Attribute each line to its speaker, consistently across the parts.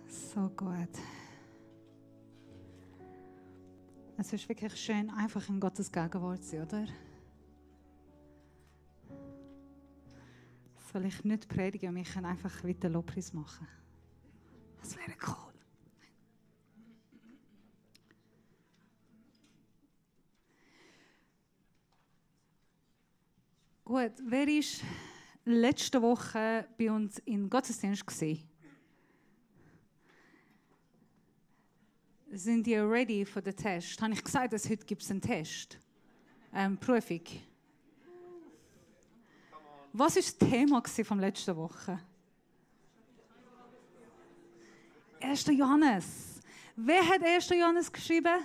Speaker 1: So gut. Es ist wirklich schön, einfach in Gottes Gegenwart zu sein, oder? Soll ich nicht predigen und wir können einfach weiter Lobpreis machen? Das wäre cool. Gut, wer war letzte Woche bei uns im Gottesdienst gewesen? Sind ihr ready für den Test? Habe ich gesagt, dass heute gibt es einen Test? Prüfung. Was war das Thema von letzter Woche? 1. Johannes. Wer hat 1. Johannes geschrieben?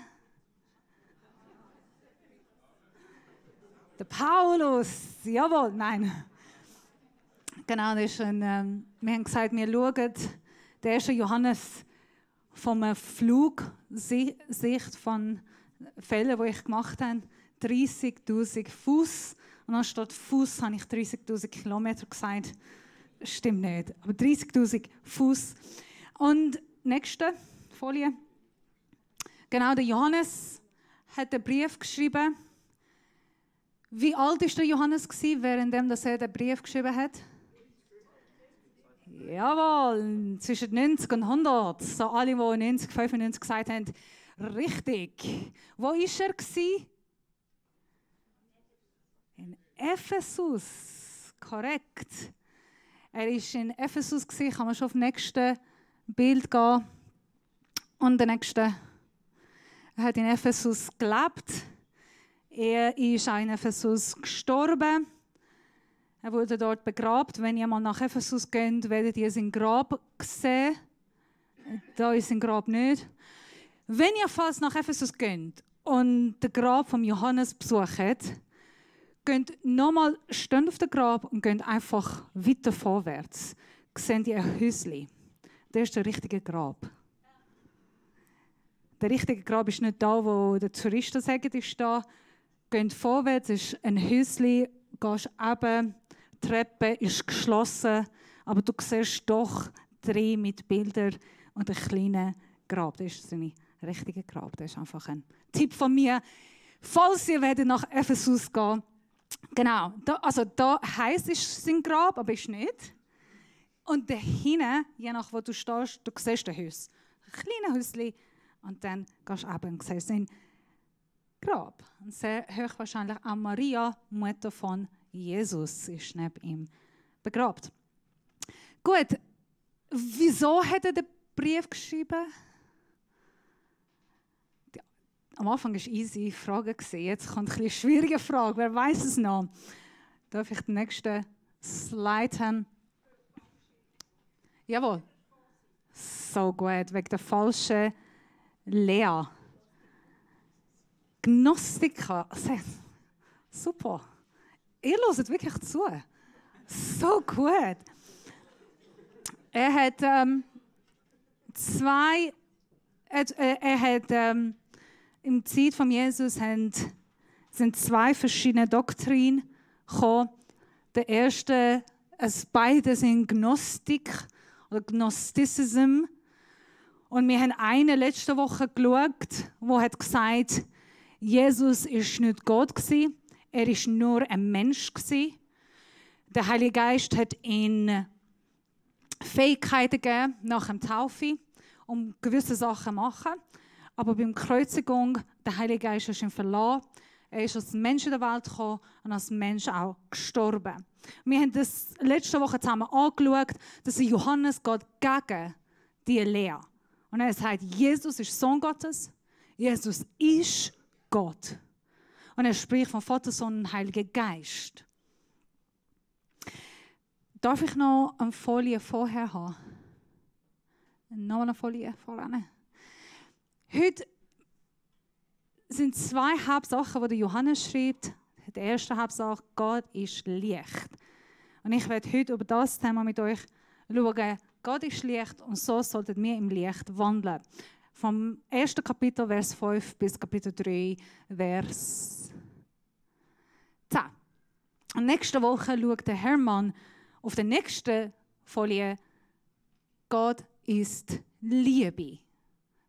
Speaker 1: Der Paulus. Jawohl, nein. Genau, das ist wir haben gesagt, wir schauen den 1. Johannes von Flugsicht von Fällen, die ich gemacht habe. 30'000 Fuß. Und anstatt Fuß habe ich 30'000 Kilometer gesagt. Das stimmt nicht. Aber 30'000 Fuß. Und nächste Folie. Genau, der Johannes hat einen Brief geschrieben. Wie alt war der Johannes, während er den Brief geschrieben hat? Jawohl, zwischen 90 und 100. So alle, die 90, 95 gesagt haben, richtig. Wo war er? In Ephesus. Korrekt. Er war in Ephesus, kann man schon auf das nächste Bild gehen. Und der nächste. Er hat in Ephesus gelebt. Er ist auch in Ephesus gestorben. Er wurde dort begrabt. Wenn ihr mal nach Ephesus geht, werdet ihr sein Grab sehen. Da ist sein Grab nicht. Wenn ihr fast nach Ephesus geht und das Grab von Johannes besucht, geht nochmal, steht auf dem Grab und geht einfach weiter vorwärts. Seht ihr ein Häuschen. Das ist der richtige Grab. Der richtige Grab ist nicht da, wo die Touristen sagen, ist da. Geht vorwärts, ist ein Häuschen, gehst runter, die Treppe ist geschlossen, aber du siehst doch drei mit Bildern und einem kleinen Grab. Das ist sein richtiger Grab. Das ist einfach ein Tipp von mir. Falls ihr nach Ephesus gehen, genau, da heisst es sein Grab, aber ist nicht. Und da hinten, je nach wo du stehst, du siehst ein Haus. Ein kleines Häuschen. Und dann gehst du runter und siehst sein Grab. Und sehr höchstwahrscheinlich auch Maria, Mutter von Jesus, ist neben ihm begrabt. Gut, wieso hat er den Brief geschrieben? Am Anfang war es easy Frage. Jetzt kommt eine schwierige Frage. Wer weiß es noch? Darf ich den nächsten Slide haben? Jawohl. So gut, wegen der falschen Lehre. Gnostiker. Super. Ihr hört wirklich zu. So gut. Er hat im Zeit von Jesus sind zwei verschiedene Doktrinen gekommen. Der erste, beide sind Gnostik oder Gnosticism. Und wir haben eine letzte Woche geschaut, wo hat gesagt, Jesus ist nicht Gott gewesen, er ist nur ein Mensch gewesen. Der Heilige Geist hat ihn Fähigkeiten gegeben nach dem Taufe, um gewisse Sachen zu machen. Aber beim Kreuzigung, der Heilige Geist ist ihn verlassen. Er ist als Mensch in der Welt gekommen und als Mensch auch gestorben. Wir haben das letzte Woche zusammen angeschaut, dass Johannes geht gegen diese Lehre. Und er sagt, Jesus ist Sohn Gottes, Jesus ist Gott. Und er spricht von Vater, Sohn und Heiliger Geist. Darf ich noch eine Folie vorher haben? Noch eine Folie voran. Heute sind zwei Hauptsachen, die Johannes schreibt. Die erste Hauptsache, Gott ist Licht. Und ich werde heute über das Thema mit euch schauen. Gott ist Licht und so sollten wir im Licht wandeln. Vom 1. Kapitel, Vers 5 bis Kapitel 3, Vers 10. Und nächste Woche schaut der Hermann auf der nächsten Folie Gott ist Liebe.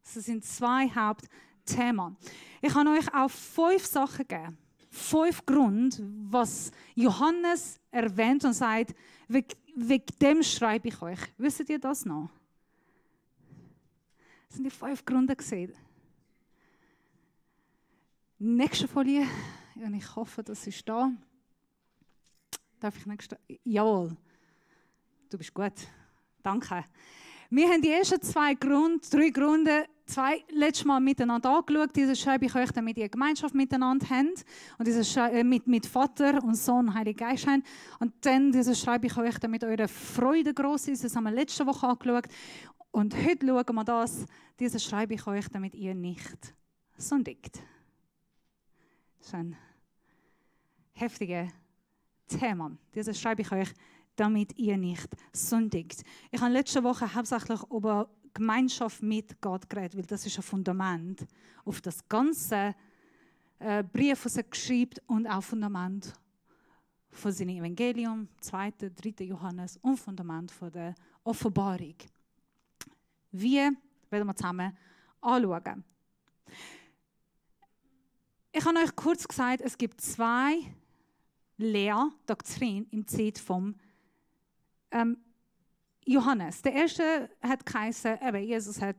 Speaker 1: Das sind 2 Hauptthemen. Ich habe euch auch 5 Sachen gegeben. 5 Gründe, was Johannes erwähnt und sagt, wegen dem schreibe ich euch. Wisst ihr das noch? Das sind die 5 Gründe gesehen. Nächste Folie. Und ich hoffe, das ist da. Darf ich nächste? Jawohl. Du bist gut. Danke. Wir haben die ersten 3 Gründe letztes Mal miteinander angeschaut. Diese schreibe ich euch, damit ihr Gemeinschaft miteinander habt. Und diese mit Vater und Sohn und Heiliger Geist haben. Und dann diese schreibe ich euch, damit eure Freude groß ist. Das haben wir letzte Woche angeschaut. Und heute schauen wir das. Diese schreibe ich euch, damit ihr nicht sündigt. Das ist ein heftiges Thema. Diese schreibe ich euch, damit ihr nicht sündigt. Ich habe letzte Woche hauptsächlich über Gemeinschaft mit Gott geredet, weil das ist ein Fundament auf das ganze Brief, was er geschrieben, und auch Fundament von seinem Evangelium, 2., 3. Johannes und Fundament von der Offenbarung. Wie werden wir zusammen anschauen? Ich habe euch kurz gesagt, es gibt 2 Lehrdoktrinen im Zeit vom Johannes. Der erste hat geheißen, Jesus er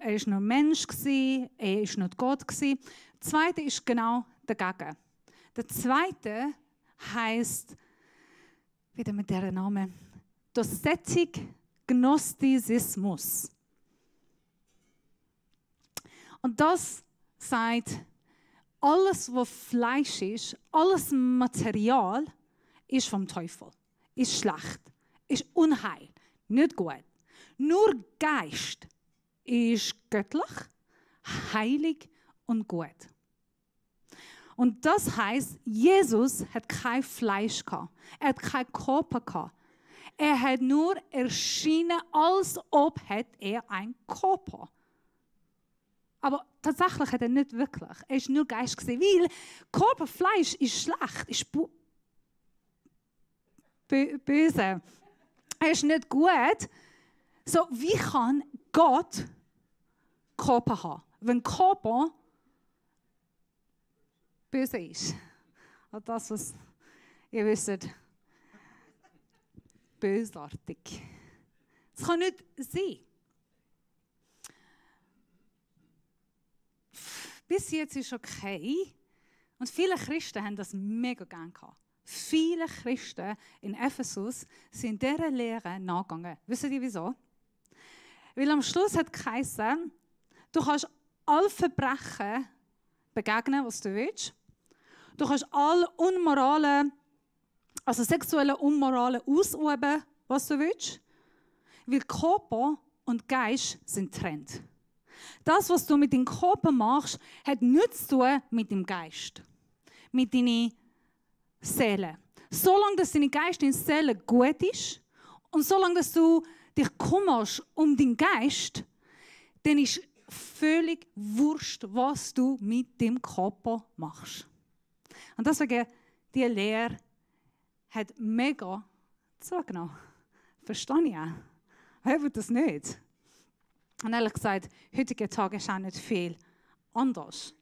Speaker 1: ist nur Mensch gewesen, er ist nicht Gott gewesen. Der zweite ist genau dagegen. Der zweite heißt, wieder mit diesem Namen, Docetic Gnostizismus. Und das sagt, alles, was Fleisch ist, alles Material, ist vom Teufel, ist schlecht, ist Unheil, nicht gut. Nur Geist ist göttlich, heilig und gut. Und das heißt, Jesus hat kein Fleisch gehabt, er hat keinen Körper gehabt. Er hat nur erschienen, als ob er ein Körper hat. Aber tatsächlich hat er nicht wirklich. Er ist nur Geist gewesen, weil Körperfleisch ist schlecht, ist böse. Er ist nicht gut. So, wie kann Gott Körper haben, wenn Körper böse ist? Und das, was ihr wisst, bösartig. Das kann nicht sein. Bis jetzt ist okay. Und viele Christen haben das mega gern gehabt. Viele Christen in Ephesus sind dieser Lehre nachgegangen. Wisst ihr wieso? Weil am Schluss hat geheißen, du kannst all Verbrechen begegnen, was du willst. Du kannst all unmoralen, also sexuelle Unmoralen ausüben, was du willst. Weil Körper und Geist sind getrennt. Das, was du mit deinem Körper machst, hat nichts zu tun mit dem Geist, mit deiner Seele. Solange dass deine Geist in Seele gut ist und solange dass du dich kümmerst um den Geist, dann ist völlig wurscht, was du mit dem Körper machst. Und deswegen, diese Lehre hat mega zugenommen. Verstehe ich auch. Ich will das nicht. Und ehrlich gesagt, heutige Tage ist auch nicht viel anders.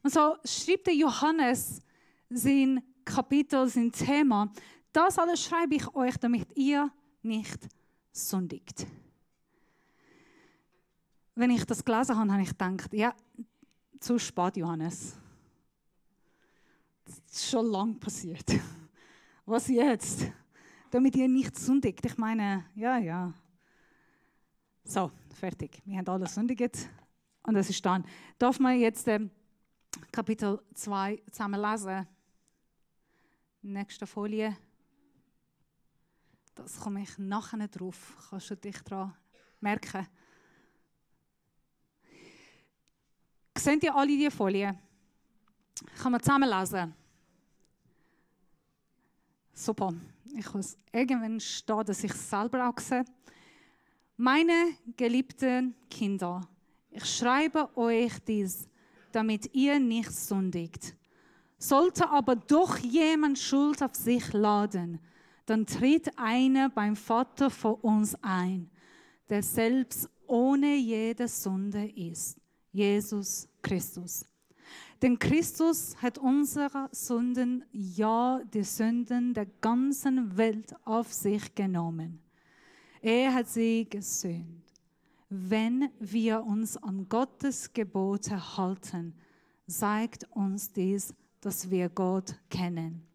Speaker 1: Und so schreibt der Johannes sein Kapitel, sein Thema. Das alles schreibe ich euch, damit ihr nicht sündigt. Wenn ich das gelesen habe, habe ich gedacht, ja, zu spät, Johannes. Das ist schon lange passiert. Was jetzt? Damit ihr nicht sündigt. Ich meine, ja. So, fertig. Wir haben alles sündigt. Und das ist dann. Darf man jetzt Kapitel 2 zusammen lesen? Nächste Folie. Das komme ich nachher drauf. Kannst du dich daran merken? Seht ihr alle diese Folie? Kann man zusammen lesen? Super. Ich muss irgendwann stehen, dass ich es selber auch sehe. Meine geliebten Kinder, ich schreibe euch dies, damit ihr nicht sündigt. Sollte aber doch jemand Schuld auf sich laden, dann tritt einer beim Vater vor uns ein. der selbst ohne jede Sünde ist, Jesus Christus. Denn Christus hat unsere Sünden, ja, die Sünden der ganzen Welt auf sich genommen. Er hat sie gesühnt. Wenn wir uns an Gottes Gebote halten, zeigt uns dies, dass wir Gott kennen.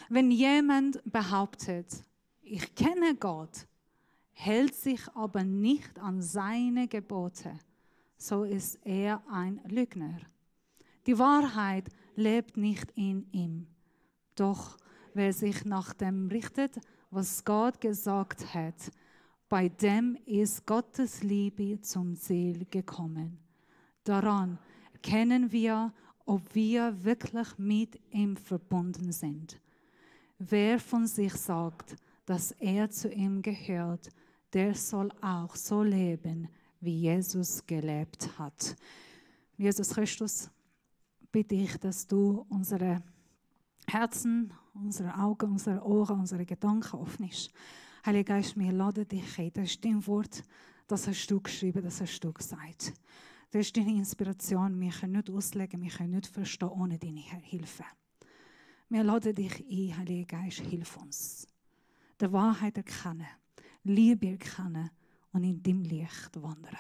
Speaker 1: Wenn jemand behauptet, ich kenne Gott, hält sich aber nicht an seine Gebote, so ist er ein Lügner. Die Wahrheit lebt nicht in ihm. Doch wer sich nach dem richtet, was Gott gesagt hat, bei dem ist Gottes Liebe zum Ziel gekommen. Daran erkennen wir, ob wir wirklich mit ihm verbunden sind. Wer von sich sagt, dass er zu ihm gehört, der soll auch so leben, wie Jesus gelebt hat. Jesus Christus, bitte ich, dass du unsere Herzen, unsere Augen, unsere Ohren, unsere Gedanken öffnest. Heiliger Geist, wir laden dich ein. Das ist dein Wort, das hast du geschrieben, das hast du gesagt. Das ist deine Inspiration. Wir können nicht auslegen, wir können nicht verstehen ohne deine Hilfe. Wir laden dich ein, Heiliger Geist, hilf uns. Die Wahrheit erkennen, Liebe erkennen und in deinem Licht wandern.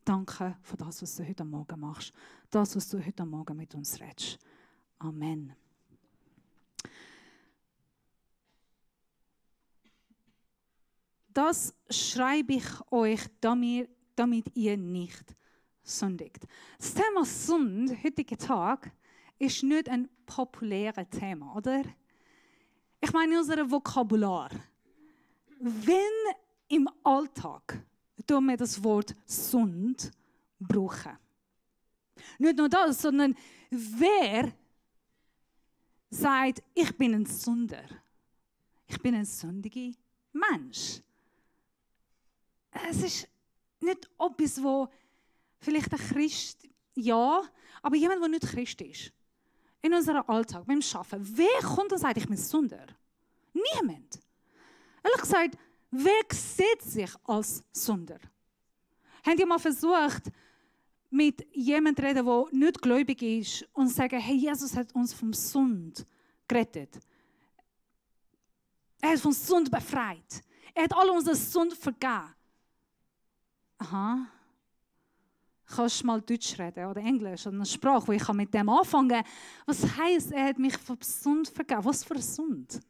Speaker 1: Danke für das, was du heute Morgen machst. Das, was du heute Morgen mit uns redest. Amen. Das schreibe ich euch, damit ihr nicht sündigt. Das Thema Sünde, heutigen Tag, ist nicht ein populäres Thema, oder? Ich meine, in unserem Vokabular. Wenn im Alltag tun wir das Wort Sünde brauchen. Nicht nur das, sondern wer sagt, ich bin ein Sünder. Ich bin ein sündiger Mensch. Es ist nicht etwas, wo vielleicht ein Christ, ja, aber jemand, der nicht Christ ist. In unserem Alltag, beim Arbeiten. Wer kommt und sagt, ich bin Sünder? Niemand. Ehrlich gesagt, wer sieht sich als Sünder? Habt ihr mal versucht, mit jemandem zu reden, der nicht gläubig ist und zu sagen, hey, Jesus hat uns vom Sund gerettet. Er hat von Sund befreit. Er hat alle unsere Sund vergeben. Aha. Kannst du mal Deutsch reden oder Englisch oder eine Sprache, wo ich mit dem anfangen kann? Was heisst, er hat mich vom Sund vergeben? Was für ein Sund?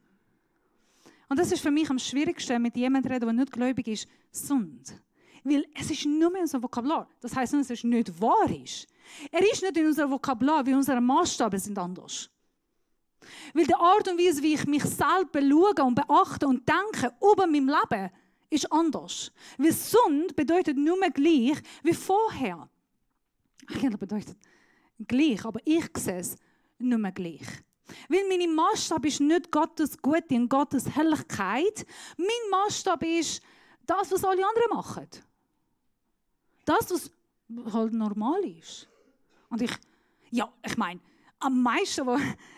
Speaker 1: Und das ist für mich am schwierigsten, mit jemandem zu reden, der nicht gläubig ist, Sund. Weil es ist nur mehr unser Vokabular. Das heisst nicht, dass es nicht wahr ist. Er ist nicht in unserem Vokabular, weil unsere Maßstäbe sind anders. Weil die Art und Weise, wie ich mich selber schaue und beachte und denke über mein Leben, ist anders. Weil Sünde bedeutet nur mehr gleich wie vorher. Eigentlich bedeutet gleich, aber ich sehe es nur mehr gleich. Weil mein Maßstab ist nicht Gottes Gute und Gottes Herrlichkeit. Mein Maßstab ist das, was alle anderen machen. Das, was halt normal ist. Und ich meine, am meisten, wo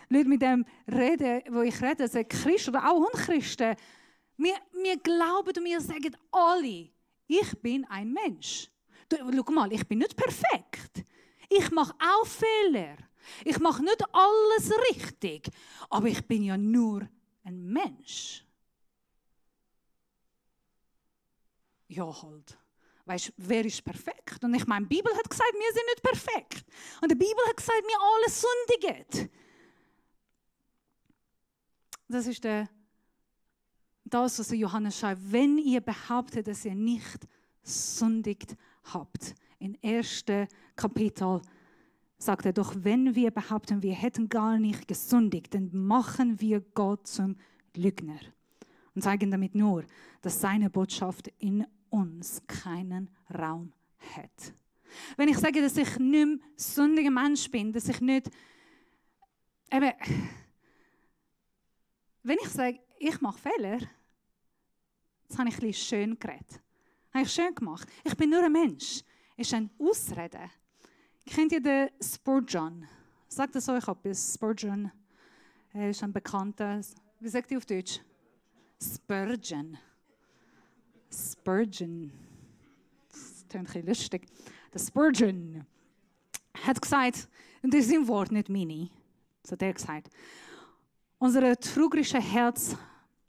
Speaker 1: Leute mit dem reden, wo ich rede, sind Christen oder auch Unchristen. Wir glauben und wir sagen alle, ich bin ein Mensch. Schau mal, ich bin nicht perfekt. Ich mache auch Fehler. Ich mache nicht alles richtig. Aber ich bin ja nur ein Mensch. Ja, halt. Weißt du, wer ist perfekt? Und ich meine, die Bibel hat gesagt, wir sind nicht perfekt. Und die Bibel hat gesagt, wir alle sündigen. Das ist das, was Johannes schreibt. Wenn ihr behauptet, dass ihr nicht sündigt habt. Im 1. Kapitel sagt er, doch wenn wir behaupten, wir hätten gar nicht gesündigt, dann machen wir Gott zum Lügner. Und zeigen damit nur, dass seine Botschaft in uns keinen Raum hat. Wenn ich sage, dass ich nicht mehr sündiger Mensch bin, dass ich nicht... Eben, wenn ich sage, ich mache Fehler, das habe ich ein bisschen schön geredet. Habe ich schön gemacht. Ich bin nur ein Mensch. Es ist eine Ausrede. Kennt ihr den Spurgeon? Sagt das euch etwas? Spurgeon ist ein bekannter... Wie sagt ihr auf Deutsch? Spurgeon. Spurgeon, das klingt ein bisschen lustig, der Spurgeon hat gesagt, und das ist ein Wort, nicht meine, das hat er gesagt, unser trügerisches Herz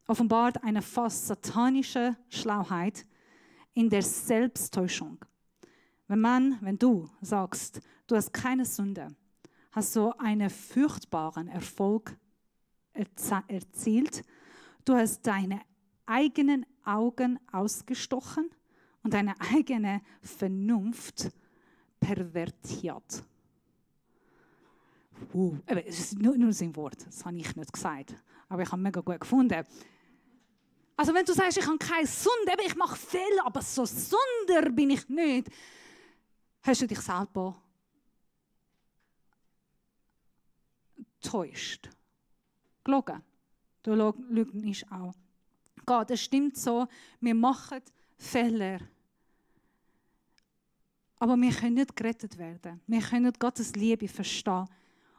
Speaker 1: offenbart eine fast satanische Schlauheit in der Selbsttäuschung. Wenn du sagst, du hast keine Sünde, hast du einen furchtbaren Erfolg erzielt, du hast deine eigenen Augen ausgestochen und deine eigene Vernunft pervertiert. Es ist nur ein Wort, das habe ich nicht gesagt, aber ich habe es mega gut gefunden. Also wenn du sagst, ich habe keine Sünde, ich mache Fehler, aber so Sünder bin ich nicht, hast du dich selber täuscht. Gelogen. Du lügnest auch. Gott, es stimmt so, wir machen Fehler. Aber wir können nicht gerettet werden. Wir können nicht Gottes Liebe verstehen.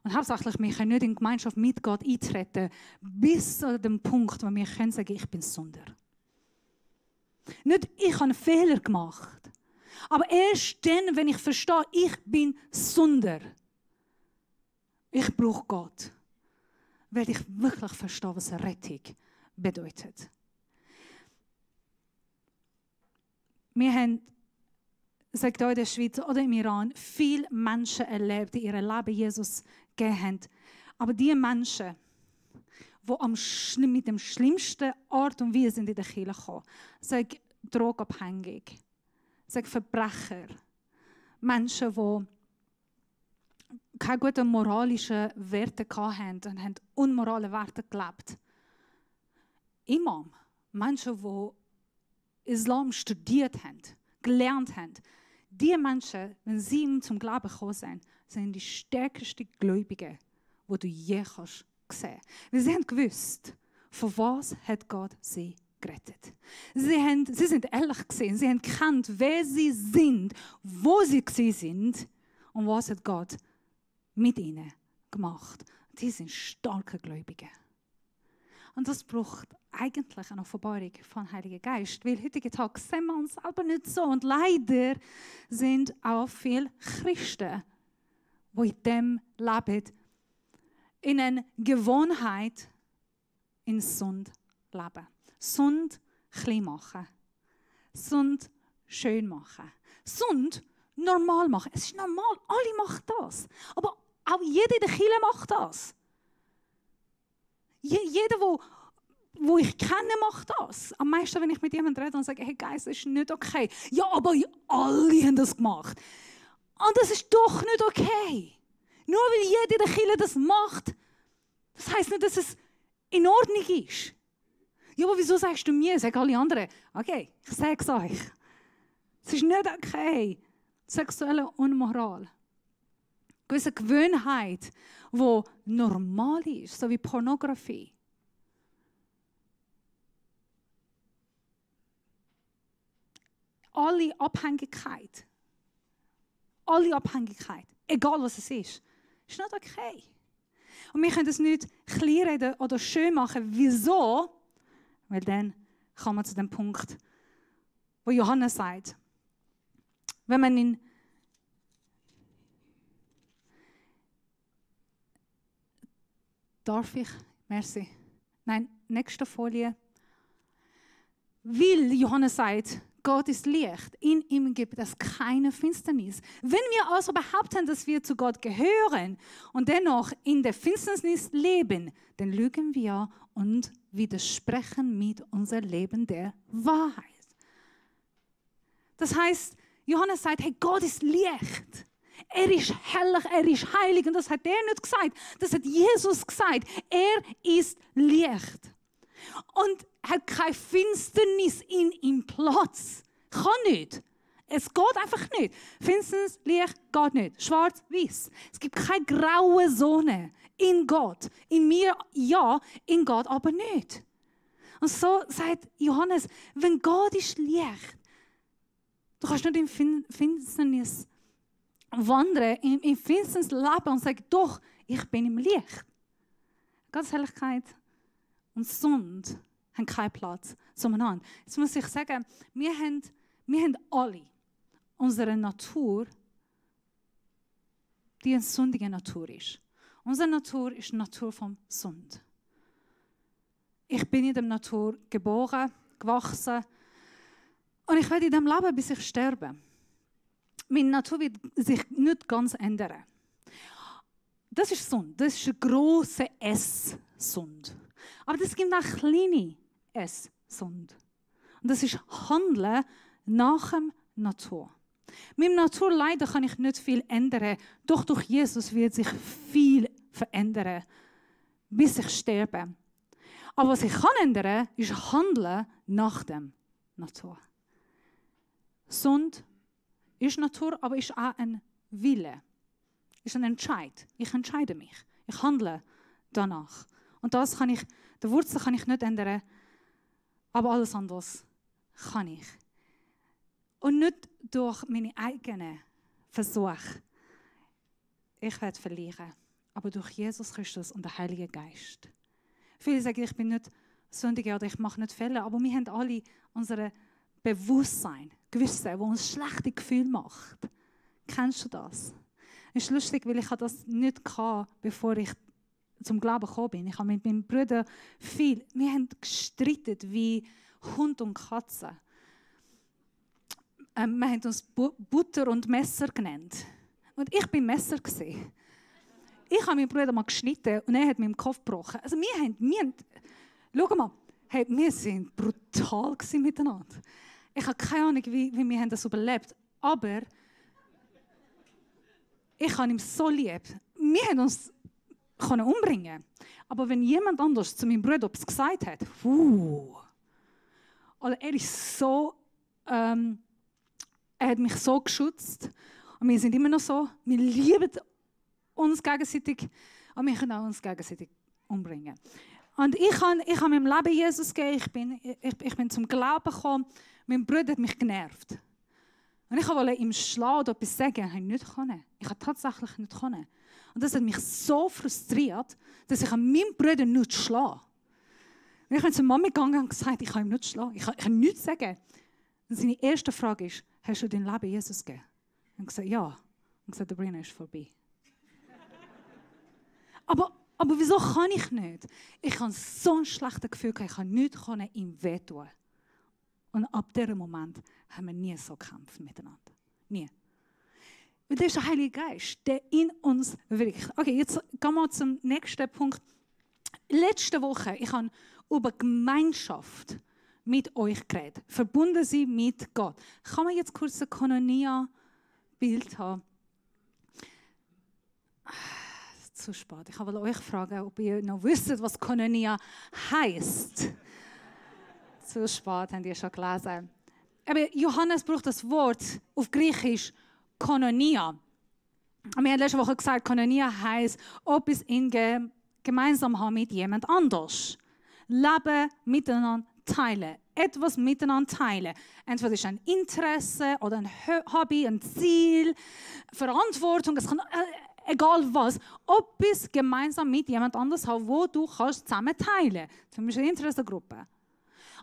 Speaker 1: Und hauptsächlich, wir können nicht in Gemeinschaft mit Gott eintreten, bis zu dem Punkt, wo wir können sagen, ich bin Sünder. Nicht, ich habe einen Fehler gemacht. Aber erst dann, wenn ich verstehe, ich bin Sünder. Ich brauche Gott. Werde ich wirklich verstehen, was Rettung bedeutet. Wir haben, sagt auch in der Schweiz oder im Iran, viele Menschen erlebt, die ihr Leben Jesus gegeben haben. Aber die Menschen, die mit dem schlimmsten Art und Weise in die Kirche kommen, sagen drogenabhängig, sagen Verbrecher, Menschen, die keine guten moralischen Werte hatten und haben unmorale Werte gelebt. Imam, Menschen, die Islam studiert haben, gelernt haben, die Menschen, wenn sie zum Glauben gekommen sind die stärksten Gläubigen, die du je kannst sehen. Weil sie haben gewusst, von was hat Gott sie gerettet. Sie sind ehrlich gesehen, sie haben gekannt, wer sie sind, wo sie sind und was hat Gott mit ihnen gemacht. Die sind starke Gläubige. Und das braucht eigentlich eine Offenbarung von Heiligen Geist. Weil heutigen Tag sehen wir uns selber nicht so. Und leider sind auch viele Christen, die in dem leben, in einer Gewohnheit in Sünde leben. Sünde klein machen. Sünde schön machen. Sünde normal machen. Es ist normal, alle machen das. Aber auch jeder in der Kirche macht das. Jeder, wo ich kenne, macht das. Am meisten, wenn ich mit jemandem rede und sage, hey Geist, das ist nicht okay. Ja, aber alle haben das gemacht. Und das ist doch nicht okay. Nur weil jeder in der Kirche das macht, das heisst nicht, dass es in Ordnung ist. Ja, aber wieso sagst du mir? Sagen alle anderen. Okay, ich sage es euch. Es ist nicht okay. Sexuelle Unmoral. Eine gewisse Gewohnheit, die normal ist, so wie Pornografie. Alle Abhängigkeit, egal was es ist nicht okay. Und wir können es nicht kleinreden oder schön machen. Wieso? Weil dann kommen wir zu dem Punkt, wo Johannes sagt, wenn man ihn darf ich? Merci. Nein, nächste Folie. Weil Johannes sagt, Gott ist Licht, in ihm gibt es keine Finsternis. Wenn wir also behaupten, dass wir zu Gott gehören und dennoch in der Finsternis leben, dann lügen wir und widersprechen mit unserem Leben der Wahrheit. Das heißt, Johannes sagt, hey, Gott ist Licht. Er ist herrlich, er ist heilig. Und das hat er nicht gesagt, das hat Jesus gesagt. Er ist Licht. Und hat keine Finsternis in ihm Platz. Kann nicht. Es geht einfach nicht. Finsternis, Licht geht nicht. Schwarz, weiß. Es gibt keine graue Zone in Gott. In mir ja, in Gott aber nicht. Und so sagt Johannes, wenn Gott ist Licht, du kannst nicht in Finsternis wandern, in Finsternis leben und sagen, doch, ich bin im Licht. Gottes Herrlichkeit und Sünde haben keinen Platz zueinander. Jetzt muss ich sagen, wir haben alle unsere Natur, die eine sündige Natur ist. Unsere Natur ist die Natur vom Sund. Ich bin in der Natur geboren, gewachsen und ich werde in diesem Leben, bis ich sterbe. Meine Natur wird sich nicht ganz ändern. Das ist Sund. Das ist eine grosse S-Sund. Aber es gibt auch kleine S-Sund. Und das ist Handeln nach dem Natur. Mit der Natur leider kann ich nicht viel ändern. Doch durch Jesus wird sich viel verändern, bis ich sterbe. Aber was ich kann ändern, ist Handeln nach dem Natur. Sund ist Natur, aber ist auch ein Wille. Ist ein Entscheid. Ich entscheide mich. Ich handle danach. Und das kann ich, die Wurzel kann ich nicht ändern, aber alles andere kann ich. Und nicht durch meine eigenen Versuche. Ich werde verlieren, aber durch Jesus Christus und den Heiligen Geist. Viele sagen, ich bin nicht sündig oder ich mache nicht Fehler, aber wir haben alle unser Bewusstsein, Gewissen, das uns schlechte Gefühle macht. Kennst du das? Es ist lustig, weil ich das nicht hatte, bevor ich zum Glauben gekommen bin. Ich habe mit meinem Bruder wir haben gestritten wie Hund und Katze. Wir haben uns Butter und Messer genannt. Und ich bin Messer gesehen. Ich habe meinen Bruder mal geschnitten und er hat mir den Kopf gebrochen. Also schau mal, hey, wir waren brutal miteinander. Ich habe keine Ahnung, wie wir das überlebt haben. Aber ich habe ihn so lieb. Wir haben uns umbringen. Aber wenn jemand anders zu meinem Bruder etwas gesagt hat, oder er ist so, er hat mich so geschützt. Und wir sind immer noch so, wir lieben uns gegenseitig, aber wir können auch uns gegenseitig umbringen. Und ich habe meinem Leben Jesus gegeben, ich bin zum Glauben gekommen, mein Bruder hat mich genervt. Und ich wollte ihm schlagen oder etwas sagen, ich nicht können. Ich habe tatsächlich nicht können. Und das hat mich so frustriert, dass ich meinem Bruder nicht schlagen. Und ich bin zur Mama gegangen und gesagt, ich kann ihm nicht schlagen, ich kann nichts sagen. Und seine erste Frage ist, hast du dein Leben Jesus gegeben? Und ich gesagt, ja. Und gesagt, der Brenner ist vorbei. Aber wieso kann ich nicht? Ich habe so ein schlechtes Gefühl, ich kann nichts ihm wehtun. Und ab diesem Moment haben wir nie so gekämpft miteinander. Nie. Und das ist der Heilige Geist, der in uns wirkt. Okay, jetzt gehen wir zum nächsten Punkt. Letzte Woche, ich habe über Gemeinschaft mit euch geredet. Verbunden sein mit Gott. Kann man jetzt kurz ein Koinonia-Bild haben? Zu spät. Ich wollte euch fragen, ob ihr noch wisst, was Koinonia heisst. Zu spät, habt ihr schon gelesen. Aber Johannes braucht das Wort auf Griechisch Koinonia. Wir haben letzte Woche gesagt, Koinonia heisst, etwas gemeinsam haben mit jemand anders. Leben miteinander teilen. Etwas miteinander teilen. Entweder ist ein Interesse oder ein Hobby, ein Ziel, Verantwortung. Es kann egal was, etwas gemeinsam mit jemand anderem haben, wo du kannst zusammen teilen. Zum Beispiel eine Interessengruppe.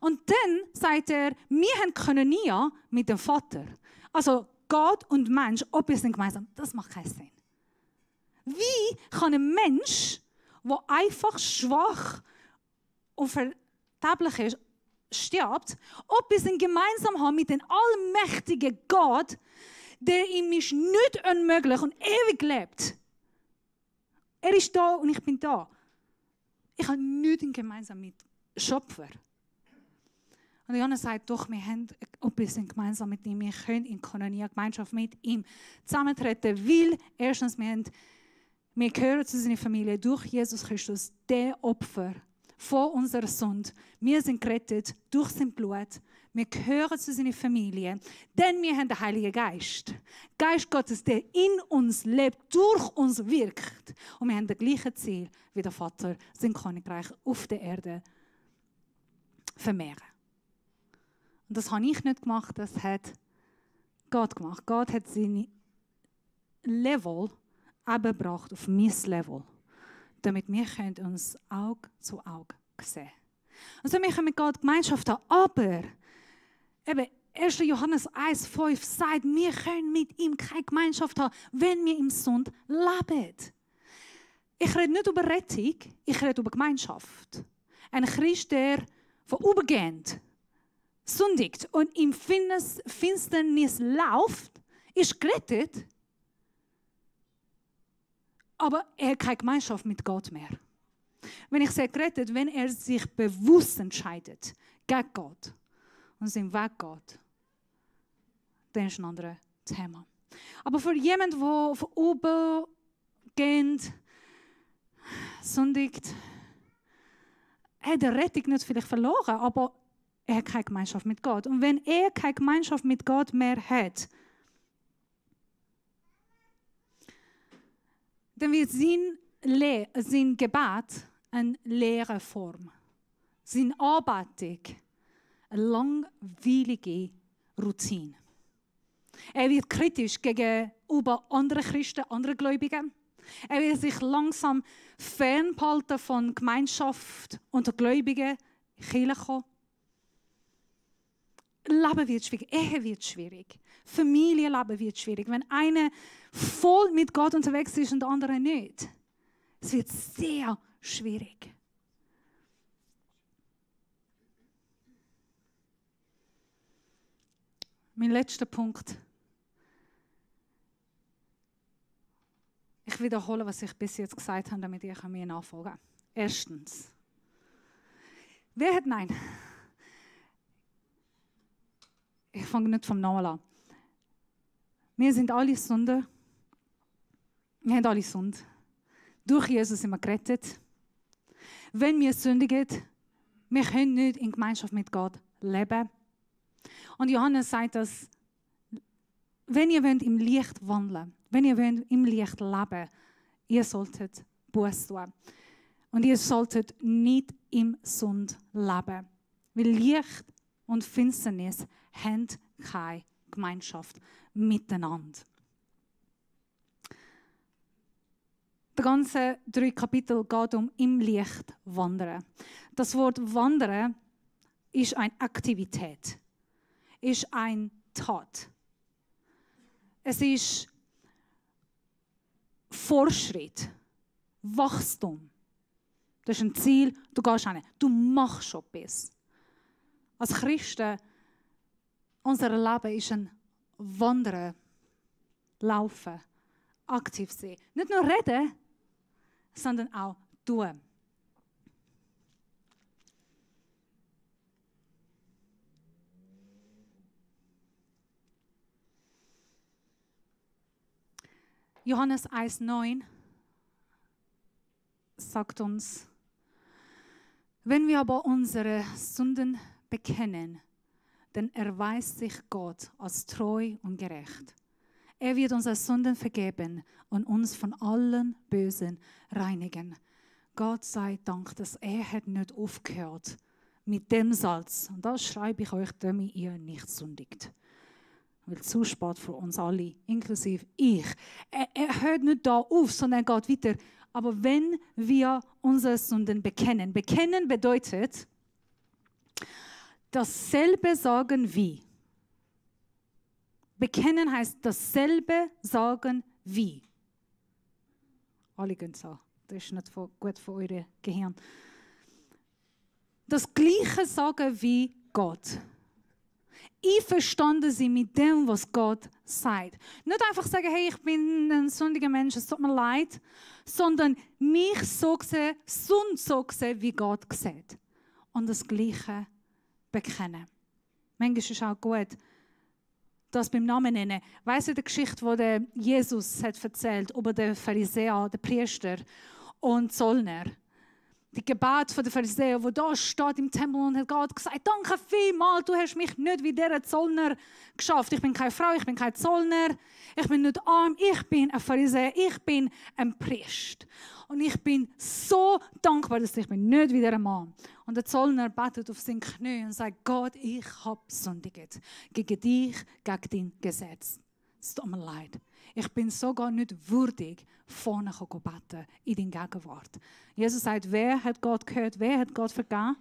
Speaker 1: Und dann sagt er, wir haben Koinonia mit dem Vater. Also Gott und Mensch, etwas gemeinsam. Das macht keinen Sinn. Wie kann ein Mensch, der einfach schwach und verderblich ist, stirbt, etwas gemeinsam haben mit dem allmächtigen Gott, der ihm ist nicht unmöglich und ewig lebt. Er ist da und ich bin da. Ich habe nichts gemeinsam mit Schöpfer. Und Johannes sagt, doch, wir haben etwas gemeinsam mit ihm. Wir können in Koinonia, Gemeinschaft mit ihm zusammentreten, weil erstens, wir gehören zu seiner Familie durch Jesus Christus, der Opfer von unserer Sünde. Wir sind gerettet durch sein Blut. Wir gehören zu seiner Familie, denn wir haben den Heiligen Geist. Geist Gottes, der in uns lebt, durch uns wirkt. Und wir haben das gleiche Ziel wie der Vater, sein Königreich auf der Erde vermehren. Und das habe ich nicht gemacht, das hat Gott gemacht. Gott hat seine Level abgebracht auf mein Level, damit wir uns Auge zu Auge sehen können. Und so wir können mit Gott Gemeinschaft haben. Aber eben 1. Johannes 1,5 sagt, wir können mit ihm keine Gemeinschaft haben, wenn wir im Sund leben. Ich rede nicht über Rettung, ich rede über Gemeinschaft. Ein Christ, der vorübergehend sündigt und im Finsternis läuft, ist gerettet, aber er hat keine Gemeinschaft mit Gott mehr. Wenn ich sage gerettet, wenn er sich bewusst entscheidet gegen Gott und seinen Weg geht, dann ist ein anderes Thema. Aber für jemanden, der vorübergehend sündigt, hat die Rettung nicht vielleicht verloren, aber er hat keine Gemeinschaft mit Gott. Und wenn er keine Gemeinschaft mit Gott mehr hat, dann wird sein Gebet eine leere Form. Seine Anbetung eine langweilige Routine. Er wird kritisch gegenüber anderen Christen, anderen Gläubigen. Er wird sich langsam fernhalten von Gemeinschaft unter Gläubigen, Kirche kommen. Leben wird schwierig, Ehe wird schwierig, Familienleben wird schwierig. Wenn einer voll mit Gott unterwegs ist und der andere nicht, es wird sehr schwierig. Mein letzter Punkt. Ich wiederhole, was ich bis jetzt gesagt habe, damit ihr mir nachfolgen könnt. Erstens. Wer hat Nein? Ich fange nicht vom Namen an. Wir sind alle Sünder. Wir haben alle Sünde. Durch Jesus sind wir gerettet. Wenn wir sündigen, wir können nicht in Gemeinschaft mit Gott leben. Und Johannes sagt, dass wenn ihr im Licht wandeln, wenn ihr im Licht leben, ihr solltet Buße tun. Und ihr solltet nicht im Sund leben. Weil Licht und Finsternis haben keine Gemeinschaft miteinander. Die ganzen 3 Kapitel geht um im Licht wandern. Das Wort wandern ist eine Aktivität, ist eine Tat. Es ist Fortschritt, Wachstum. Das ist ein Ziel, du gehst hin, du machst schon etwas. Als Christen, unser Leben ist ein Wandern, Laufen, aktiv sein. Nicht nur reden, sondern auch tun. Johannes 1,9 sagt uns, wenn wir aber unsere Sünden bekennen, dann erweist sich Gott als treu und gerecht. Er wird unsere Sünden vergeben und uns von allen Bösen reinigen. Gott sei Dank, dass er hat nicht aufgehört mit dem Salz. Und das schreibe ich euch, damit ihr nicht sündigt. Weil zu spät für uns alle, inklusive ich. Er hört nicht da auf, sondern er geht weiter. Aber wenn wir unsere Sünden bekennen, bekennen bedeutet, dasselbe sagen wie. Bekennen heißt dasselbe sagen wie. Alle gehen so. Das ist nicht gut für euer Gehirn. Das Gleiche sagen wie Gott. Einverstanden sind mit dem, was Gott sagt. Nicht einfach sagen, hey, ich bin ein sündiger Mensch, es tut mir leid, sondern mich so sehen, wie Gott sieht. Und das Gleiche bekennen. Manchmal ist es auch gut, das beim Namen nennen. Weißt du die Geschichte, die Jesus hat erzählt über den Pharisäer, den Priester und Zollner? Die Gebet der Pharisäer, wo da steht im Tempel und hat Gott gesagt, danke vielmals, du hast mich nicht wie dieser Zollner geschafft. Ich bin keine Frau, ich bin kein Zollner, ich bin nicht arm, ich bin ein Pharisäer, ich bin ein Priester. Und ich bin so dankbar, dass ich bin nicht wie dieser Mann. Und der Zollner betet auf seine Knie und sagt, Gott, ich habe sündigt gegen dich, gegen dein Gesetz. Es tut mir leid. Ich bin sogar nicht würdig, vorne zu beten in deiner Gegenwart. Jesus sagt, wer hat Gott gehört, wer hat Gott vergeben?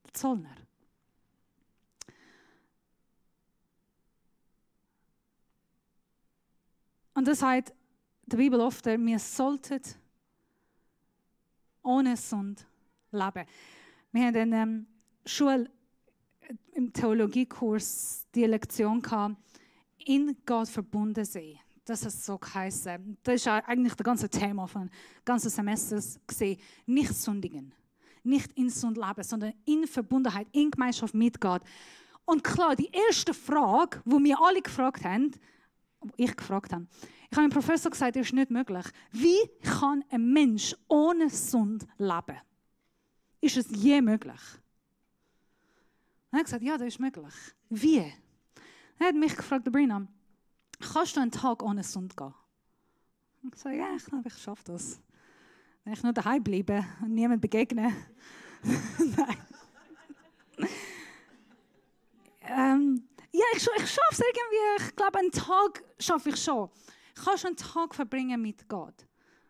Speaker 1: der Zollner. Und das sagt die Bibel oft, wir sollten ohne Sünde leben. Wir haben in der Schule im Theologiekurs die Lektion gehabt, in Gott verbunden sein. Das ist so geheißen. Das ist eigentlich das ganze Thema von ganzen Semesters gesehen. Nicht sündigen, nicht in Sünde leben, sondern in Verbundenheit, in Gemeinschaft mit Gott. Und klar, die erste Frage, die wir alle gefragt haben, ich habe dem Professor gesagt, das ist nicht möglich. Wie kann ein Mensch ohne Sünde leben? Ist es je möglich? Und er hat gesagt, ja, das ist möglich. Wie? Er hat mich gefragt, Sabrina, kannst du einen Tag ohne Sünde gehen? Ich habe gesagt, ja, ich glaube, ich schaffe das. Wenn ich nur daheim bleibe und niemand begegne. Nein. Ja, ich schaffe es irgendwie. Ich glaube, einen Tag schaffe ich schon. Kannst du einen Tag verbringen mit Gott?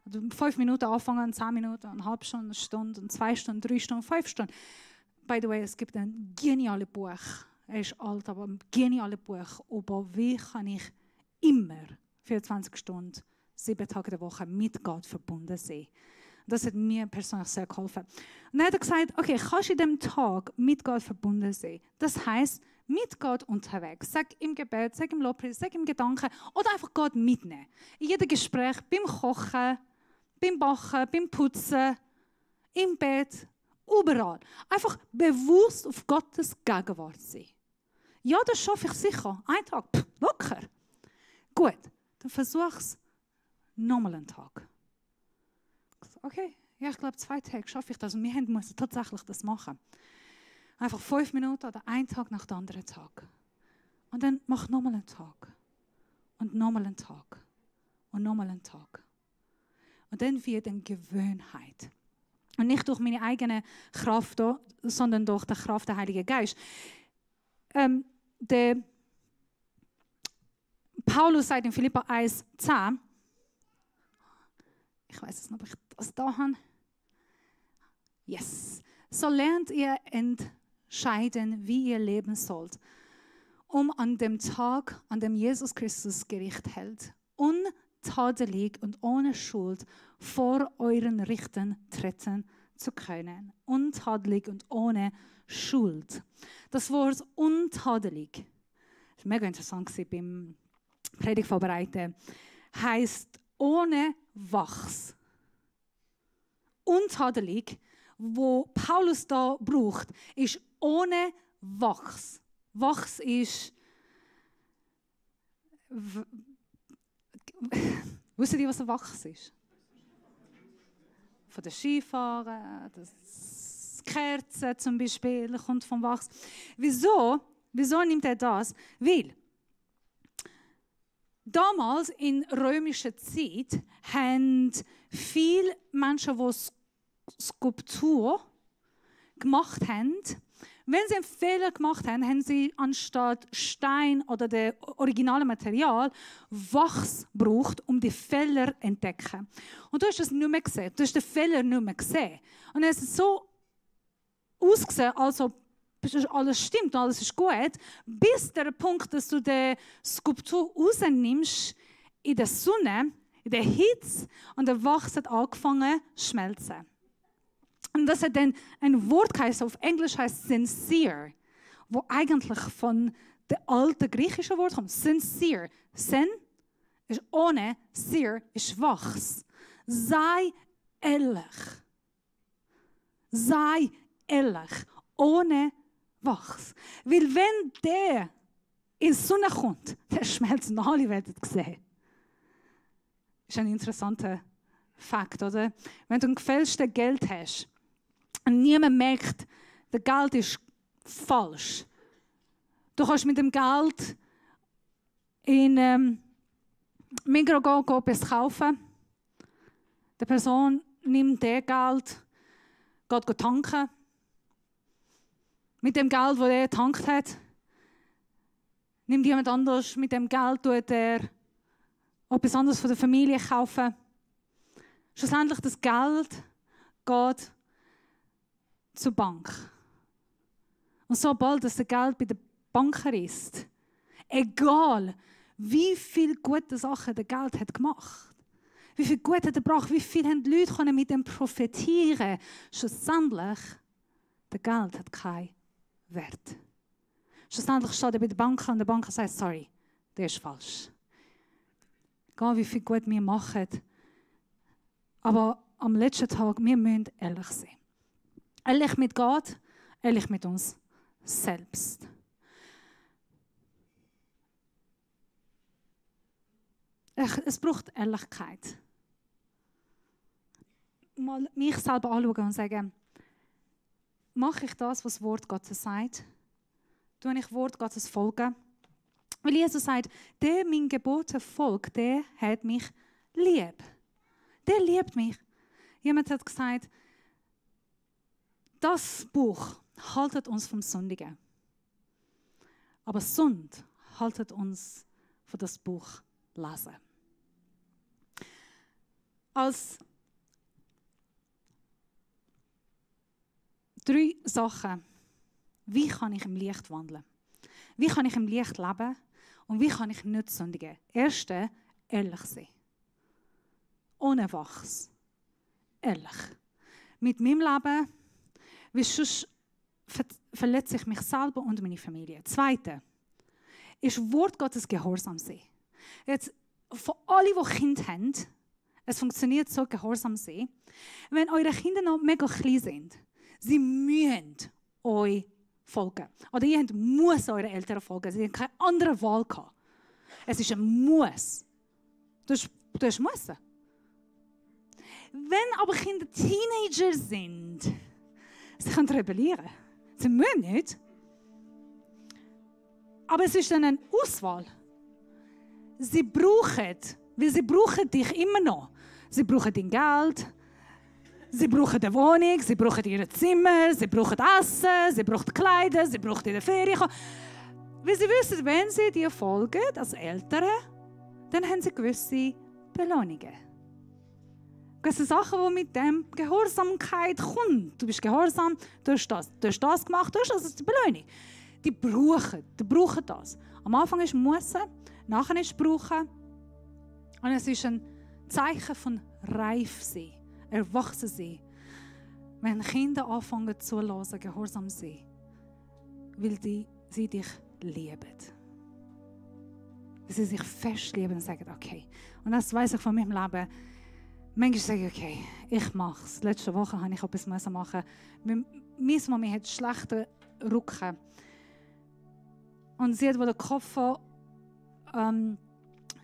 Speaker 1: Also 5 Minuten anfangen, 10 Minuten, eine halbe Stunde, eine Stunde, 2 Stunden, 3 Stunden, 5 Stunden. By the way, es gibt ein geniales Buch. Er ist alt, aber ein geniales Buch über wie kann ich immer 24 Stunden, 7 Tage der Woche mit Gott verbunden sein. Das hat mir persönlich sehr geholfen. Und dann hat er gesagt, okay, kannst du in diesem Tag mit Gott verbunden sein? Das heisst, mit Gott unterwegs. Sag im Gebet, sag im Lobpreis, sag im Gedanken oder einfach Gott mitnehmen. In jedem Gespräch, beim Kochen, beim Backen, beim Putzen, im Bett, überall. Einfach bewusst auf Gottes Gegenwart sein. Ja, das schaffe ich sicher. Ein Tag, locker. Gut, dann versuch es nochmal einen Tag. Okay, ja, ich glaube 2 Tage schaffe ich das. Und wir müssen tatsächlich das machen. Einfach 5 Minuten oder einen Tag nach dem anderen Tag. Und dann mach nochmal einen Tag. Und nochmal einen Tag. Und nochmal einen Tag. Und dann wird eine Gewohnheit. Und nicht durch meine eigene Kraft, sondern durch die Kraft des Heiligen Geistes. Der Paulus sagt in Philipper 1,10, ich weiß es nicht, ob ich das da habe. Yes. So lernt ihr entscheiden, wie ihr leben sollt, um an dem Tag, an dem Jesus Christus Gericht hält, untadelig und ohne Schuld vor euren Richtern treten zu können. Untadelig und ohne Schuld. Das Wort untadelig, das war mega interessant beim Predigt vorbereiten, heisst ohne Wachs. Untadelig, wo Paulus da braucht, ist ohne Wachs. Wachs ist... Wisst ihr, was ein Wachs ist? Von den Skifahren, das Kerzen zum Beispiel, kommt vom Wachs. Wieso nimmt er das? Weil damals in römischer Zeit haben viele Menschen, die Skulptur gemacht haben, wenn sie einen Fehler gemacht haben, haben sie anstatt Stein oder dem originalen Material Wachs gebraucht, um die Fehler zu entdecken. Und du hast es nicht mehr gesehen. Du hast den Fehler nicht mehr gesehen. Und es ist so ausgesehen, als ob alles stimmt und alles ist gut, bis der Punkt, dass du die Skulptur rausnimmst in der Sonne, in der Hitze, und der Wachs hat angefangen zu schmelzen. Und das hat dann ein Wort geheißen, auf Englisch heißt sincere, wo eigentlich von dem alten griechischen Wort kommt. Sincere. Sen ist ohne, seer ist Wachs. Sei ehrlich. Sei ehrlich. Ohne Wachs. Weil wenn der in die Sonne kommt, der schmelzt und alle werden es sehen. Das ist ein interessanter Fakt, oder? Wenn du ein gefälschtes Geld hast und niemand merkt, das Geld ist falsch. Du kannst mit dem Geld in Migros gehen, etwas kaufen. Die Person nimmt das Geld, geht tanken. Mit dem Geld, das er getankt hat, nimmt jemand anderes mit dem Geld, tut er etwas anderes von der Familie kaufen. Schlussendlich das Geld geht zur Bank. Und sobald das Geld bei der Banker ist, egal wie viel gute Sachen der Geld hat gemacht, wie viel gut hat er gebracht, wie viel haben die Leute mit dem profitieren, schlussendlich, der Geld hat keinen Wert. Schlussendlich steht er bei der Bank und der Banker sagt, sorry, der ist falsch. Egal wie viel gut wir machen, aber am letzten Tag, wir müssen ehrlich sein. Ehrlich mit Gott, ehrlich mit uns selbst. Es braucht Ehrlichkeit. Mal mich selber anschauen und sagen, mache ich das, was das Wort Gottes sagt? Tue ich Wort Gottes folgen? Weil Jesus sagt, der mein Gebote folgt, der hat mich lieb. Der liebt mich. Jemand hat gesagt, das Buch haltet uns vom Sündigen. Aber Sund haltet uns von das Buch lesen. Als 3 Sachen. Wie kann ich im Licht wandeln? Wie kann ich im Licht leben? Und wie kann ich nicht sündigen? Erste, ehrlich sein. Ohne Wachs. Ehrlich. Mit meinem Leben, weil sonst verletze ich mich selber und meine Familie. Zweite, ist Wort Gottes Gehorsam sein. Jetzt, für alle, die Kinder haben, es funktioniert so, Gehorsam sein. Wenn eure Kinder noch mega klein sind, sie müssen euch folgen. Oder ihr müsst euren Eltern folgen. Sie haben keine andere Wahl gehabt. Es ist ein Muss. Du hast müssen. Wenn aber Kinder Teenager sind, sie können rebellieren. Sie müssen nicht. Aber es ist dann eine Auswahl. Sie brauchen, weil sie brauchen dich immer noch. Sie brauchen dein Geld, sie brauchen eine Wohnung, sie brauchen ihr Zimmer, sie brauchen Essen, sie brauchen Kleider, sie brauchen in der Ferien. Weil sie wissen, wenn sie dir folgen, als Eltern, dann haben sie gewisse Belohnungen. Gewisse Sachen, die mit dem Gehorsamkeit kommen. Du bist gehorsam, du hast das gemacht, du hast das ist die Belohnung. Die brauchen das. Am Anfang ist Mussen, nachher ist Brauchen. Und es ist ein Zeichen von reif sein, erwachsen sein. Wenn Kinder anfangen zu hören, gehorsam sein, weil sie dich lieben. Weil sie sich fest lieben und sagen, okay. Und das weiss ich von meinem Leben. Manchmal sage ich, okay, ich mache es. Letzte Woche habe ich etwas machen. Meine Mami hat schlechten Rücken. Und sie hat den Koffer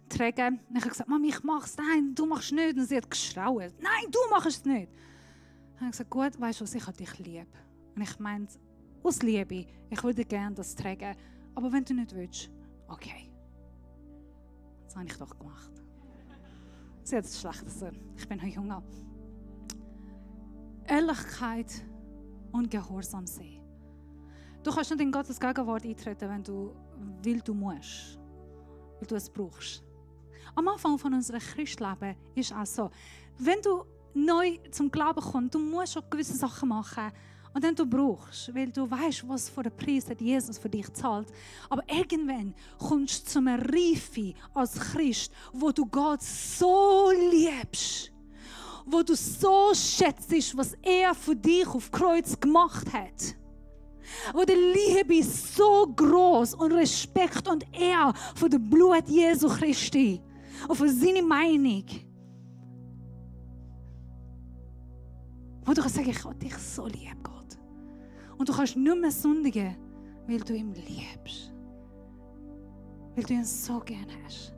Speaker 1: tragen. Und ich habe gesagt, Mami, ich mache es. Nein, du machst es nicht. Und sie hat geschrauen. Nein, du machst es nicht. Und ich habe gesagt, gut, weißt du was, ich habe dich lieb. Und ich meinte, aus Liebe, ich würde gerne das tragen. Aber wenn du nicht willst, okay. Das habe ich doch gemacht. Sie hat es schlecht gesagt. Ich bin noch jung. Ehrlichkeit und Gehorsam sein. Du kannst nicht in Gottes Gegenwart eintreten, weil du musst. Weil du es brauchst. Am Anfang von unserem Christleben ist es auch so. Wenn du neu zum Glauben kommst, du musst auch gewisse Sachen machen. Und dann du brauchst, weil du weißt, was für einen Preis hat Jesus für dich zahlt. Aber irgendwann kommst du zu einer Reife als Christ, wo du Gott so liebst, wo du so schätzt, was er für dich auf Kreuz gemacht hat. Wo die Liebe so groß und Respekt und Ehre für das Blut Jesu Christi und für seine Meinung. Wo du kannst sagen, ich habe dich so lieb, Gott. Und du kannst nicht mehr sündigen, weil du ihn liebst. Weil du ihn so gerne hast.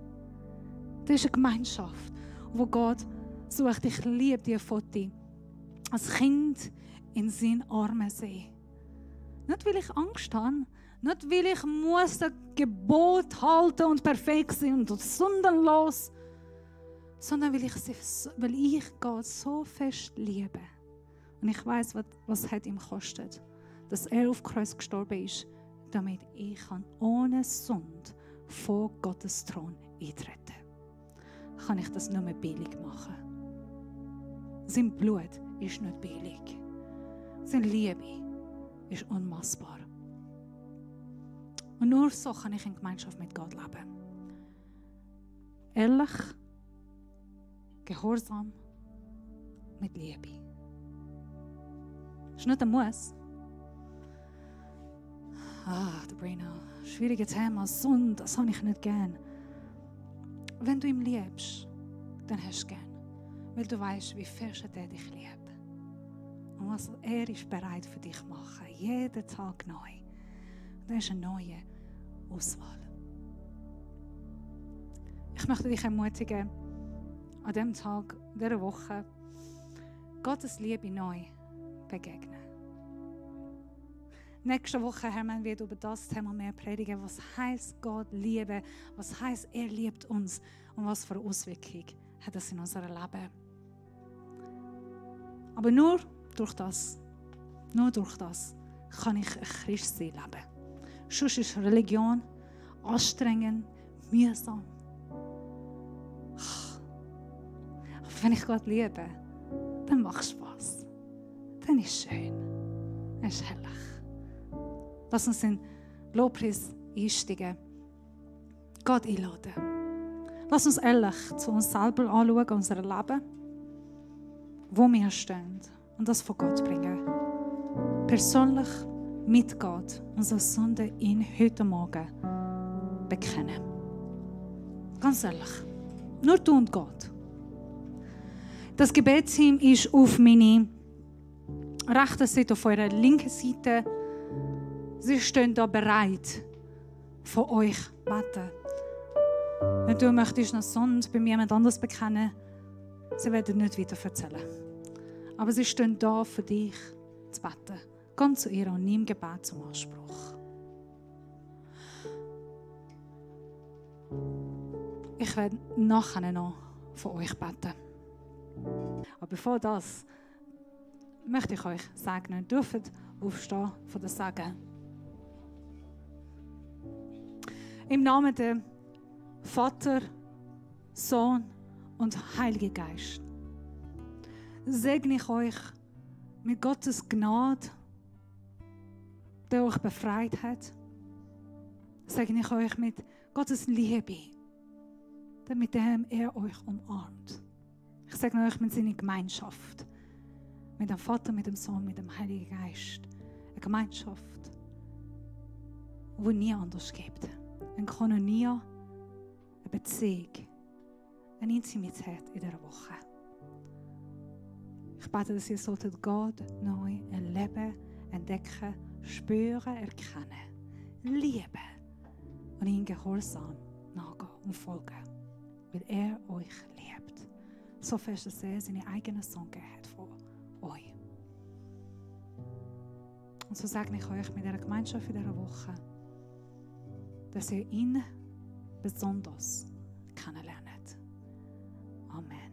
Speaker 1: Das ist eine Gemeinschaft, wo Gott sucht, ich liebe dich von dir. Als Kind in seinen Armen sehen. Nicht, weil ich Angst habe, nicht, weil ich muss das Gebot halten und perfekt sein und sündenlos, sondern weil ich Gott so fest liebe. Und ich weiß, was hat ihm gekostet, dass er auf Kreuz gestorben ist, damit ich ohne Sünde vor Gottes Thron eintreten kann. Kann ich das nicht mehr billig machen. Sein Blut ist nicht billig. Seine Liebe ist unmaßbar. Und nur so kann ich in Gemeinschaft mit Gott leben. Ehrlich, gehorsam, mit Liebe. Das ist nicht ein Muss. Der Brino, schwieriges Thema, Sünde, das habe ich nicht gern. Wenn du ihn liebst, dann hast du gern. Weil du weißt, wie fest er dich liebt. Und was er ist bereit für dich zu machen. Jeden Tag neu. Das ist eine neue Auswahl. Ich möchte dich ermutigen, an diesem Tag, dieser Woche, Gottes Liebe neu begegnen. Nächste Woche, Hermann, wird über das Thema mehr predigen. Was heisst Gott lieben? Was heisst, er liebt uns? Und was für eine Auswirkung hat das in unserem Leben? Aber nur durch das kann ich ein Christsein leben. Sonst ist Religion anstrengend, mühsam. Aber wenn ich Gott liebe, dann macht es Spass. Dann ist es schön. Es ist herrlich. Lass uns in Lobpreis einsteigen. Gott einladen. Lass uns ehrlich zu uns selber anschauen, unser Leben, wo wir stehen und das von Gott bringen. Persönlich mit Gott unsere Sünde in heute Morgen bekennen. Ganz ehrlich. Nur du und Gott. Das Gebetsteam ist auf meiner rechten Seite, auf eurer linken Seite. Sie stehen da bereit, von euch zu beten. Wenn du möchtest noch Sünde bei jemand anders bekennen, sie werden nicht weiter erzählen. Aber sie stehen da für dich zu beten. Ganz zu ihr und nimm Gebet zum Anspruch. Ich werde nachher noch von euch beten. Aber bevor das, möchte ich euch segnen. Ihr dürft aufstehen von der Segen. Im Namen der Vater, Sohn und Heiliger Geist segne ich euch mit Gottes Gnade, der euch befreit hat. Segne ich euch mit Gottes Liebe, mit dem er euch umarmt. Ich segne euch mit seiner Gemeinschaft, mit dem Vater, mit dem Sohn, mit dem Heiligen Geist. Eine Gemeinschaft, die nie anders gibt. Eine Koinonia, eine Beziehung, eine Intimität in dieser Woche. Ich bete, dass ihr solltet Gott neu erleben, entdecken, spüren, erkennen, lieben und in Gehorsam nachgehen und folgen, weil er euch liebt. So fest, dass er seine eigenen Sohn gegeben hat von euch. Und so segne ich euch mit dieser Gemeinschaft in dieser Woche, dass ihr ihn besonders kennenlernt. Amen.